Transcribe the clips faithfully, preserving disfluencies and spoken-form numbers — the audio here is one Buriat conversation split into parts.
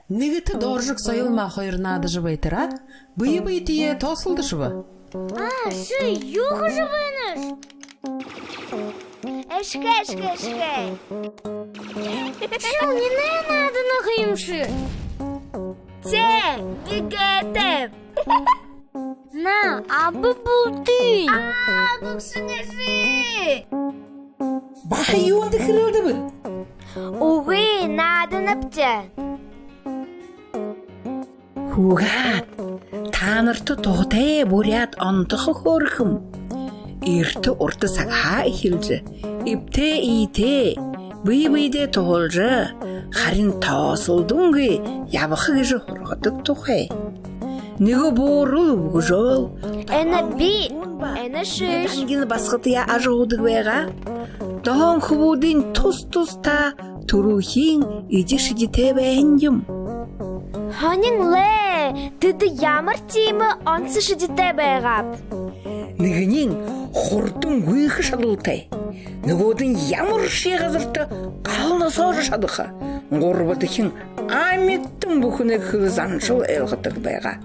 Нэгэтэ Доржо Соёлма хоёр наадажа байтараа, бэе бэетэеэ тоосолдошобо. А, ши юу хэжэ байнаш? Эшхэ, эшхэ, эшхэ. Ши үнинэй наадана ха юмши? Тээ, би гүйтэйб. На, аба бултыень. А, гүгшэн эжы. Баһа юундэ хэрэлдэбэт? Үгы, нааданабди. Хүүгэд, таанарта туһатай буряад онтохо хөөрэхэм. Эртэ урда сагһаа эхилжэ, эбтэй эетэй, бэе бэедээ туһалжа, харин тоосолдонгүй ябаха гэжэ һургадаг тухай. Нэгэ буурал үбгэжөөл. Энэ би, энэ шиш. Дангина басагатаяа ажаһуудаг байгаа. Доһоон хүбүүдынь тус тустаа түрэлхиин эди шэдитэй байһан юм. Һонин лэ, тэдэ ямар тиимэ онсо шэдитэй байгааб? Нэгэниинь хурдан гүйхэ шадалтай, нүгөөдэнь ямаршье газарта галнасаа ошожо шадаха, гурбадахинь амитан бүхэнэй хэлэ заншал ойлгодог байгаа.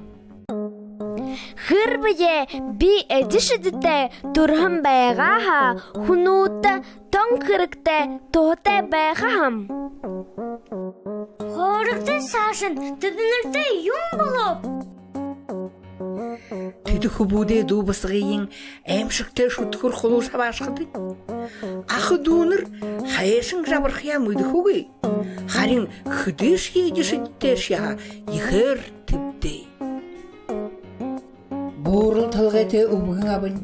Хэрбээ би эди шэдитэй түрэһэн байгаа һаа, хүнүүдтэ тон хэрэгтэй, туһатай байха һэм. Хөөрэгты саашань, тэдэнэртэ юун болооб? Тэдэ хүбүүдэй дүү басагыень аймшагтай шүдхэр хулуужа абаашахадань, аха дүүнэр хайшан жабархаяа мэдэхэгүй. Харин хэдышье эди шэдитэйшье һаа, ехээр тэбдээ. Буурал толгойтой үбгэн абань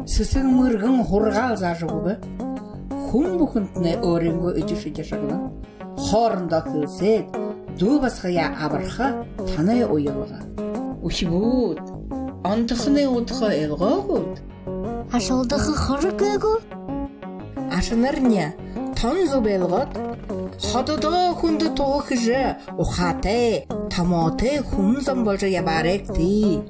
сэсэн мэргэн һургаал заажа үгэбэ. Хүн бүхэнтнай өөрынгөө эди шэди ашаглан, хоорондоо хэлсээд, дүү басагаяа абарха танай уялга. Үхибүүд, онтохоной удха ойлгоо гүт? Ашалдаха хорог гээ гү? Ашанарни тон зүб ойлгоод, хододоо хүндэ туһа хэжэ, ухаатай, томоотой хүн зон болжо ябаарайгты.